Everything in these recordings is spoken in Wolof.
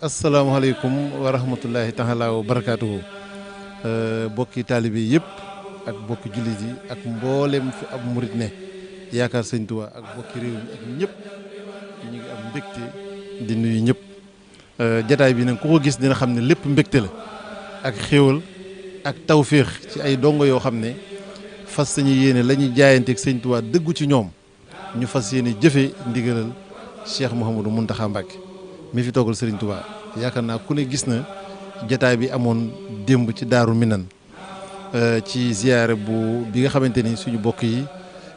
asalaamaaleykum wa rahmatullahi taala wa barakaatuhu bokki taalibe yëpp ak bokki jullit yi ak mboolem fu ab murit ne yaakaar sëñ Tuubaa ak bokki réew mi ak ñëpp ñu ngi am mbégte di nuyu ñëpp jataay bi nag ku ko gis dina xam ne lépp mbégte la ak xéewal ak tawféex ci ay dongo yoo xam ne fas sañu yéene la ñuy jaayanteeg sëñ Tuubaa dëggu ci ñoom ñu fas yéene jëfe ndigalal Cheikh Mouhamadou Mountakha Mbacké mi fi toogal Serigne Touba yaakaar naa ku ne gis na jataay bi amoon démb ci Daaru Minan ci ziyaare bi nga xamante ni suñu bokk yi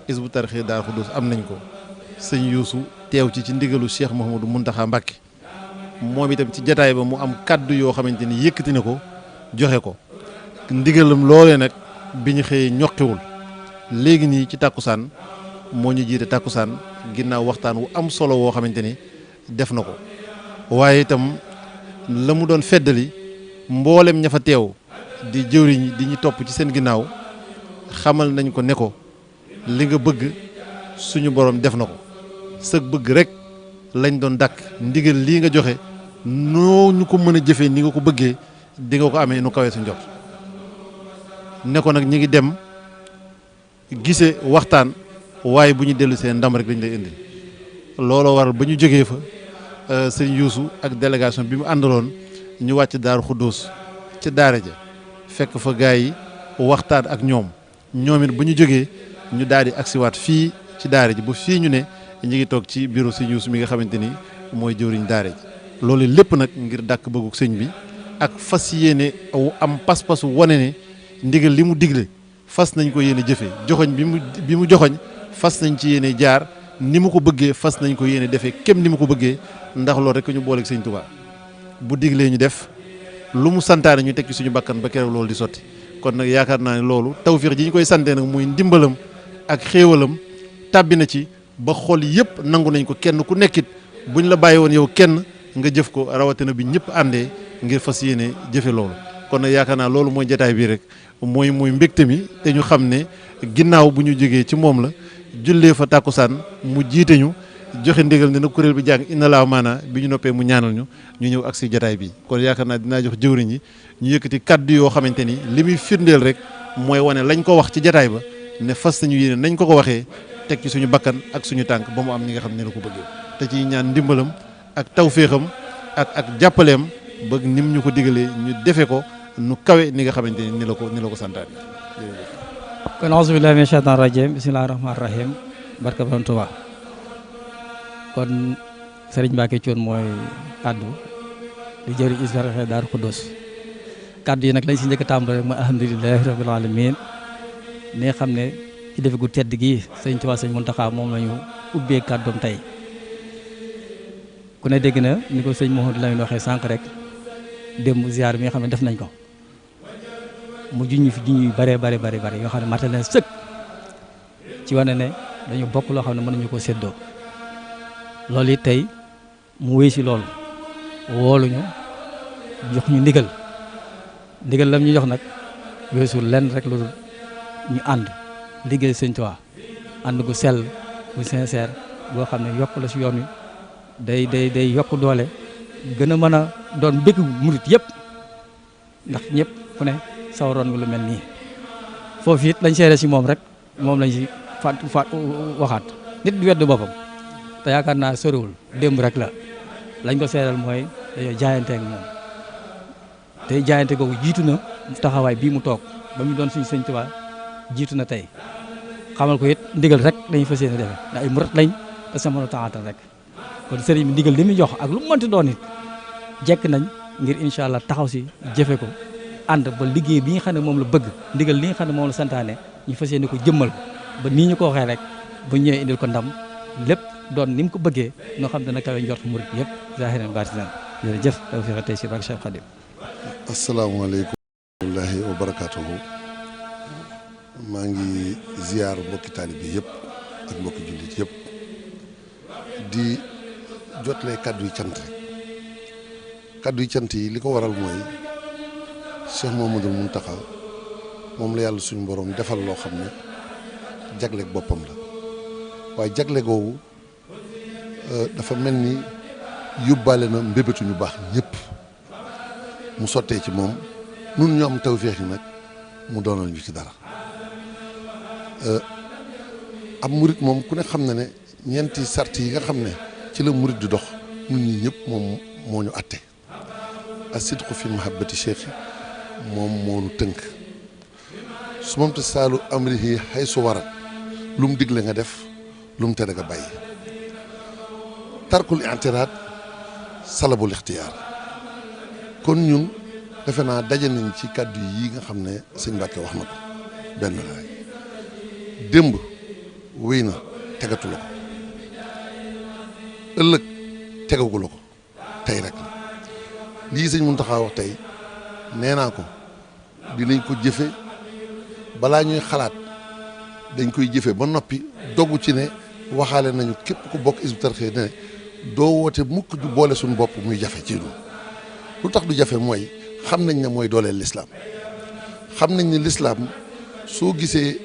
Hizbut Tarqiyyah Daaru Xudoos am nañ ko sëñ Yuusu teew ci ndigalu Cheikh Mouhamadou Mountakha Mbacké moom itam ci jataay ba mu am kaddu yoo xamante ni yëkkati na ko joxe ko ndigalam loolee nag bi ñu xëyee ñoqiwul léegi nii ci tàkkusaan moo ñu jiite tàkkusaan ginnaaw waxtaan wu am solo woo xamante ni def na ko waaye itam la mu doon feddali mboolem ña fa teew di jëwriñ di ñu topp ci seen ginnaaw xamal nañ ko ne ko li nga bëgg suñu borom def na ko sëg bëgg rek lañ doon dàkk ndigal lii nga joxe noo ñu ko mën a jëfee ni nga ko bëggee di nga ko amee nu kawee su njort ne ko nag ñi ngi dem gise waxtaan waaye bu ñu dellu seen ndam rek lañ lay indi looloo waral ba ñu jógee fa sëñ Youssou ak délégation bi mu àndaloon ñu wàcc Daaru Xuddoos ca daara ja fekk fa gaa yi waxtaan ak ñoom it bu ñu jógee ñu daal di agsiwaat fii ci daara ji ba fii ñu ne ñu ngi toog ci bureau sëñ Youssou mi nga xamante ni mooy jëwriñ daara ji loolu lépp nag ngir dàkk bëgguk sëñ bi ak fas yéene am pas-pasu wane ne ndigal li mu digle fas nañ ko yéene jëfee joxoñ bi mu joxoñ fas nañ ci yéene jaar ni mu ko bëggee fas nañ ko yéene defee kem ni mu ko bëggee ndax loolu rek ñu booleeg sëñ Tuubaa bu diglee ñu def lu mu santaane ñu teg ci suñu bakkan ba keroog loolu di sotti kon nag yaakaar naa ne loolu tawfiix ji ñu koy santee nag muy ndimbalam ak xéewalam tàbbi na ci ba xol yëpp nangu nañ ko kenn ku nekkit buñ la bàyyi woon yow kenn nga jëf ko rawatina bi ñëpp àndee ngir fas yéene jëfe loolu kon nag yaakaar naa loolu mooy jataay bii rek mooy mbégte mi te ñu xam ne ginnaaw bu ñu jógee ci moom la jullee fa tàkkusaan mu jiite ñu joxe ndigal ne na kuréel bi jàng inna laa maana bi ñu noppee mu ñaanal ñu ñëw ak si jataay bi kon yaakaar naa dinaa jox jëwriñ yi ñu yëkkati kaddu yoo xamante ni li muy firndeel rek mooy wane lañ ko wax ci jataay ba ne fas nañu yéene nañ ko waxee teg ci suñu bakkan ak suñu tànk ba mu am ñi nga xam ne la ko bëggee te ci ñaan ndimbalam ak tawféexam ak jàppaleem ba nim ñu ko digalee ñu defe ko nu kawe ni nga xamante ni la ko santaane. kon auzu billahi mina shaytaani rajim bismillahi rahmaani rahim barka borom Tuubaa kon Serigne Mbacké Thioune mooy kaddu di jëriñ Hizbut-Tarqiyyah Daaru Xuddoos kaddu yi nag lañ si njëkk a tàmbale rek mooy alhamdulilahi rabbil alamin ne xam ne ci defe gu tedd gi sëñ Tuubaa sëñ Muntaxa moom la ñu ubbee kàddoom tey ku ne dégg na ni ko sëñ Mouhamadou Lamine waxee sànq rek démb ziar bi nga xam ne def nañ ko mu juñu fi juñu yu bare yoo xam ne matal na sëkk ci wane ne dañu bokk loo xam ne mënuñu ko séddoo loolu it tey mu wéy si loolu wooluñu jox ñu ndigal lam ñu jox nag weesu lenn rek lu ñu ànd liggéey sëñ Tuubaa ànd gu sell gu sincère boo xam ne yokk la si yoon wi day yokk doole gën a mën a doon mbégg murit yëpp ndax ñëpp fu ne sawaroon nga lu mel nii foofu it lañ seere si moom rek moom lañ si faat waxaat nit du wedd boppam te yaakaar naa soriwul démb rek lañ ko seeral mooy dañoo jaayante ak moom te jaayante googu jiitu na taxawaay bii mu toog ba mu doon suñu sëñ Tuubaa jiitu na tey xamal ko it ndigal rek dañuy fas yéene defe ndax ay murit lañ te sa mën a taxaatal rek kon sëriñ bi ndigal li muy jox ak lu mu mënti doon it jekk nañ ngir incha allah taxaw si jëfe ko ànd ba liggéey bi nga xam ne moom la bëgg ndigal li nga xam ne moom la santaane ñu fas yéene ko jëmmal ko ba nii ñu ko waxee rek bu ñëwee indil ko ndam lépp doon ni mu ko bëggee noo xam dana kawe njort murit yëpp zahiran baatinan jërëjëf tawfiq tey si barke Cheikh Khadim. asalaamaaleykum wa rahmatullahi wa barakaatuhu. maa ngi ziar mbokki taalibe yëpp ak mbokki jullit yëpp di jotlee kaddu yi cant rek kaddu yi cant yi li ko waral mooy Cheikh Mouhamadoul Mountakha moom la yàlla suñu borom defal loo xam ne jagleeg boppam la waaye jagle googu dafa mel ni yóbbaale na mbébétu ñu baax ñëpp mu sottee ci moom nun ñu am tawféex yi nag mu doonal ñu ci dara ab murit moom ku ne xam na ne ñeenti sart yi nga xam ne ci la murit di dox ñun ñi ñëpp moom moo ñu atte as-sidqu fi mahabbati cheikh moom moo ñu tënk su moom te saalu amrihi xay su warat lu mu digle nga def lu mu tere nga bàyyi tarkul i'tiraad salabul ixtiyaar kon ñun defe naa daje nañ ci kàddu yi nga xam ne sëñ Mbàkke wax na ko benn la rek démb wéy na tegatu la ko ëllëg tegagu la ko tey rek la lii sëñ Muntaxa wax tey nee naa ko dinañ ko jëfe balaa ñuy xalaat dañ koy jëfe ba noppi dogu ci ne waxaale nañu képp ku bokk Hizbut-Tarqiyyah ne doo woote mukk ju boole suñu bopp muy jafe ci ñun lu tax du jafe mooy xam nañ ne mooy dooleel lislaam xam nañ ne lislaam soo gisee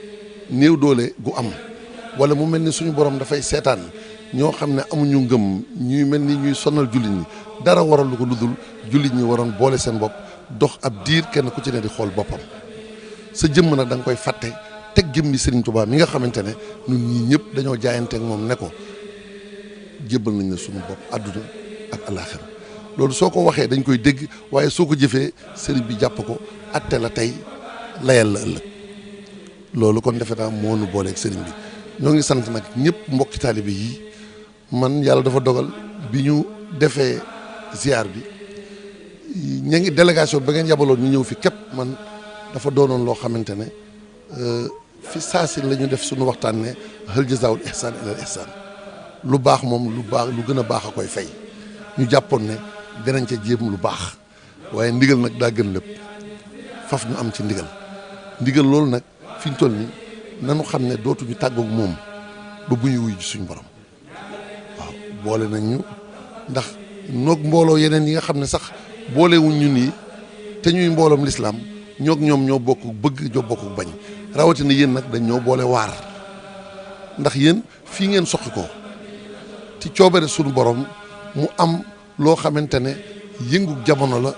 néew doole gu am wala mu mel ni suñu borom dafay seetaan ñoo xam ne amuñu ngëm ñuy mel ni ñuy sonal jullit ñi dara waral lu ko ludul jullit ñi waroon boole seen bopp dox ab diir kenn ku ci ne di xool boppam sa jëmm nag da nga koy fàtte teg jëmmi Serigne Touba mi nga xamante ne ñun ñii ñëpp dañoo jaayanteeg moom ne ko jébbal nañ la suñu bopp àdduna ak alaaxira loolu soo ko waxee dañ koy dégg waaye soo ko jëfee sëriñ bi jàpp ko atte la tey layal la ëllëg loolu kon defe naa moo nu booleeg sëriñ bi ñoo ngi sant nag ñëpp mbokki taalibe yi man yàlla dafa dogal bi ñu defee ziar bi ña ngi délégation ba ngeen yabaloon ñu ñëw fi képp man dafa doonoon loo xamante ne fi saasin la ñu def suñu waxtaan ne hal jazaa'ul ihsaan ilal ihsaan lu baax moom lu baax lu gën a baax a koy fay ñu jàppoon ne dinañ ca jéem lu baax waaye ndigal nag daa gën lépp faf ñu am ci ndigal loolu nag fi ñu toll nii nanu xam ne dootuñu tàggoog moom ba bu ñu wuy ji suñu borom waaw boole nañ ñu ndax noog mbooloo yeneen yi nga xam ne sax boolewuñ ñu nii te ñuy mbooloom lislaam ñoog ñoom ñoo bokk bëgg ñoo bokk bañ rawatina yéen nag dañ ñoo boole waar ndax yéen fii ngeen soqi ko ci coobare suñu borom mu am loo xamante ne yëngu jamono la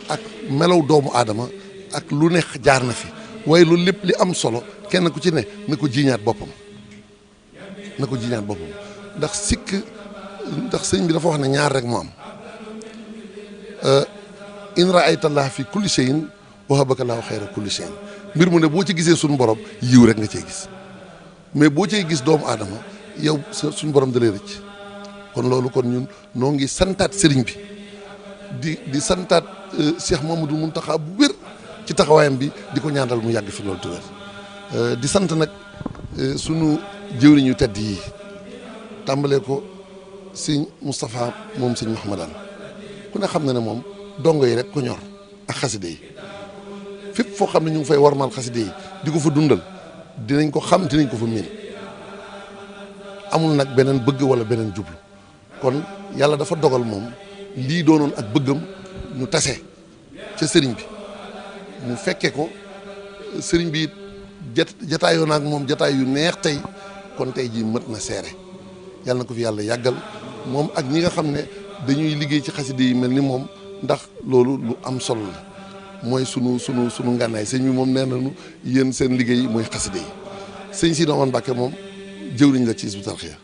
ak melaw doomu aadama ak lu ne jaar na fi waaye loolu lépp li am solo kenn ku ci ne na ko jiiñaat boppam ndax sëñ bi dafa wax ne ñaar rek moo am in raaytallah fi kulli shay'in wahabaka laahu xayra kulli shay'in mbir mu ne boo ci gisee suñu borom yiw rek nga cee gis mais boo cee gis doomu aadama yow suñu borom da lay rëcc kon loolu kon ñun noo ngi santaat sëriñ bi di santaat Cheikh Mamadou Mountakha bu wér ci taxawaayam bi di ko ñaanal mu yàgg fi loolu te wér di sant nag sunu jëwriñu tedd yi tàmbalee ko sëñ Moustapha moom sëñ Mahamadan ku ne xam na ne moom dongo yi rek ko ñor ak xaside yi fépp foo xam ne ñu ngi fay warmal xaside yi di ko fa dundal dinañ ko xam dinañ ko fa miin amul nag beneen bëgg wala beneen jublu kon yàlla dafa dogal moom lii doonoon ak bëggam ñu tase ca sëriñ bi mu fekke ko sëriñ bi jataayoo naag moom jataay yu neex tey kon tey jii mët na seere yàlla na ko fi yàlla yàggal moom ak ñi nga xam ne dañuy liggéey ci xaside yi mel ni moom ndax loolu lu am solo la mooy sunu ngànnaay sëñ bi moom nee nañu yéen seen liggéey mooy xaside yi sëñ si dooman Mbàkke moom jëwriñ la ci Hizbut Tarqiyyah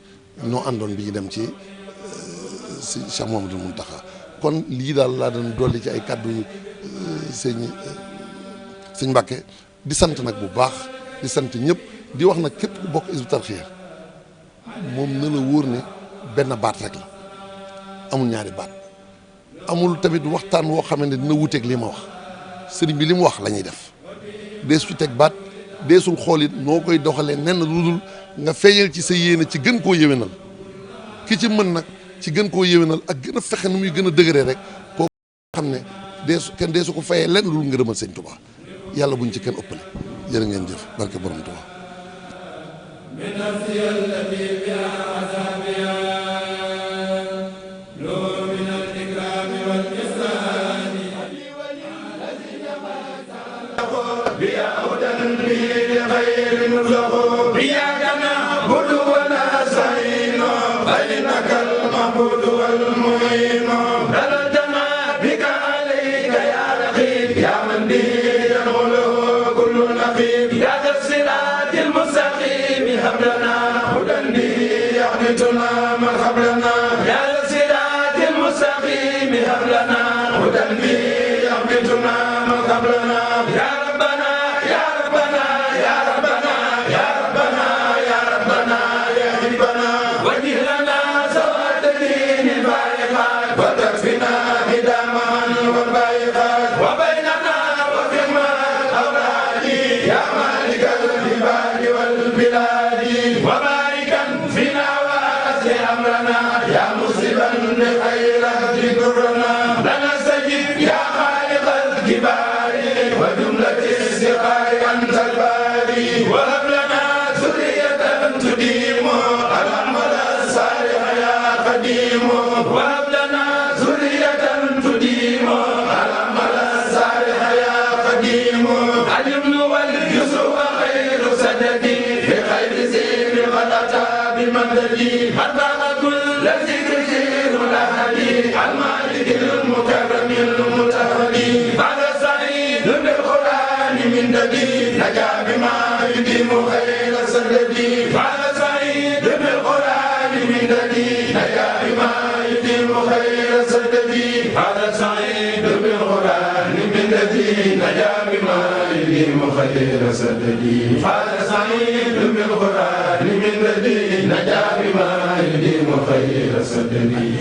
ñoo àndoon bi ñu dem ci si Cheikh Mouhamadoul Mountakha kon lii daal laa doon dolli ci ay kàddu sëñ Mbàkke di sant nag bu baax di sant ñëpp di wax nag képp ku bokk Hizbut Tarqiyyah moom na la wóor ne benn baat rek la amul ñaari baat amul tamit waxtaan woo xam ne dina wuteeg li ma wax sëriñ bi li mu wax la ñuy def deesu ci teg baat deesul xool it noo koy doxalee nen lu dul nga feeñal ci sa yéene ci gën koo yéwénal ki ci mën nag ci gën koo yéwénal ak gën a fexe nu muy gën a dëgëree rek koo xam ne deesu ko fayee lenn lu dul ngërëmal sëñ Tuubaa yàlla buñ ci kenn ëppale jërë ngeen jëf barke borom Tuubaa اليمن واليسر وخير سددي بخير زين غدا سددي أربع كل ذكر الهدي المالك المكرم المتهدي بعد سعيد بالقرآن من ددي نجا بما يديم خير سددي بعد سعيد بالقرآن من ددي نجا بما يديم خير سددي بعد سعيد بالقرآن من ددي نجا بما يديم خير سددي بعد سعيد بالقرآن من ددي نجا بما يديم خير سددي